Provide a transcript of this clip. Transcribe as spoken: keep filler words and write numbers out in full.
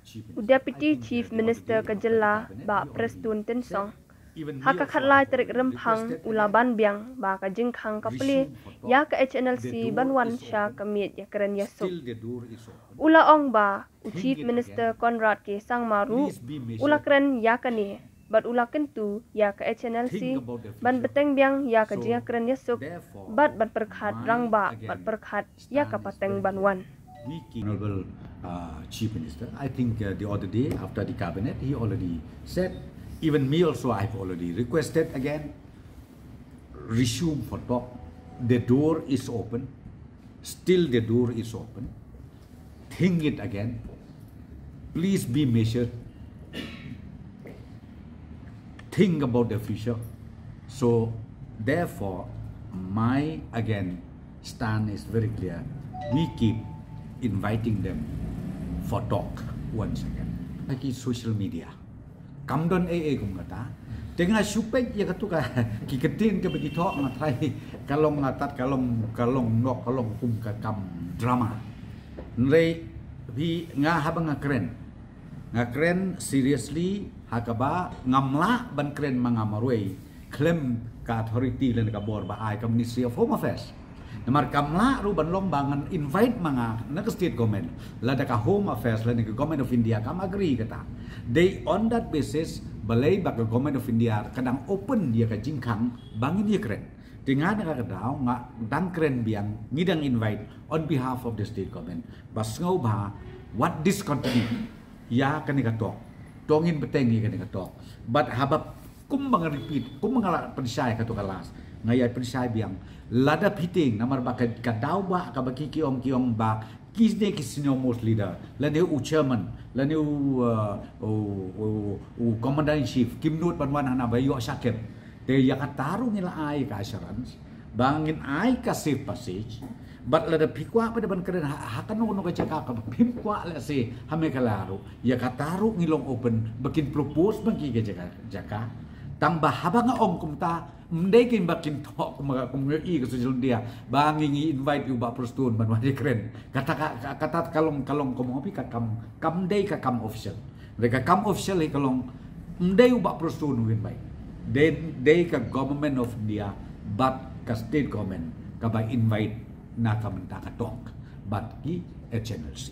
U Deputy Chief Minister ka jylla, Bah Prestone Tynsong, ha ka khatlai tarik Rymphang u la ban biang ba ka jingkhang ka plie ïa ka H N L C ban wan sha ka miej ïakren ïasuk. U la ong ba u Chief Minister Conrad K Sangma ruh u la kren ïa kane bad u la kyntu ïa ka H N L C ban bteng biang ïa ka jingïakren ïasuk bad ban pyrkhat rangbah bad pyrkhat ïa ka pateng ban wan. Honorable uh, Chief Minister, I think uh, the other day after the cabinet, he already said, even me also, I've already requested again, resume for talk. The door is open. Still, the door is open. Think it again. Please be measured. Think about the future. So, therefore, my again stand is very clear. We keep inviting them for talk once again. Like social media. Kam don ei ei kum kata. Te nga shu peit ïa katu ka ki ktien kaba ki thoh nga trai ka long nga tat ka long ka long nok ka long kum ka kam drama. Hynrei phi nga haba nga kren. Nga kren seriously ha kaba ngam lah ban kren ma nga marwei khlem ka authority lane ka bor ba ai ka Ministry of Home Affairs. Namar kam lah ruh ban long ba ngan invite ma nga na ka state government lada ka Home Affairs lane ka Government of India kam agree kata. Dei on that basis balei ba ka Government of India ka dang open ïa ka jingkhang ba ngin ïakren. Te nga na ka daw nga dang kren biang ngi dang invite on behalf of the state government ba sngewbha wat discontinue ïa kane ka talk. To ngin bteng ïa kane ka talk. But haba kum ba nga repeat, kum ba nga la pynshai katu ka last, nga ïa pynshai biang. Lada phi tieng namar ba ka daw ba kaba ki ki ong ki ong ba kine ki senior most leader lane u chairman lane u uh, u, u, u commander in chief kim nud ban wan hana ba ïoh shakep. Te ïa kata ruh ngi la ai ka assurance ba ngin ai ka safe passage. But lada phi kwah ba da ban kren ha kano kano ka jaka ka phim kwah la se ha me ka la ruh ïa kata ruh ngi long open ba kin propose ba ki ka jaka jaka. Tang ba haba nga ong kumta mdei kin ba kin thoh kum ka kum ngi i ka social media ba ngi ngi invite u Bah Prestone ban wan kren. Kata ka kata ka long ka long kum phi ka kam kam dei ka kam official. Dei ka kam official hi ka long mdei u Bah Prestone u invite. Dei dei ka Government of India bad ka state government kaba invite na ka mynta ka talk bad ki H N L C.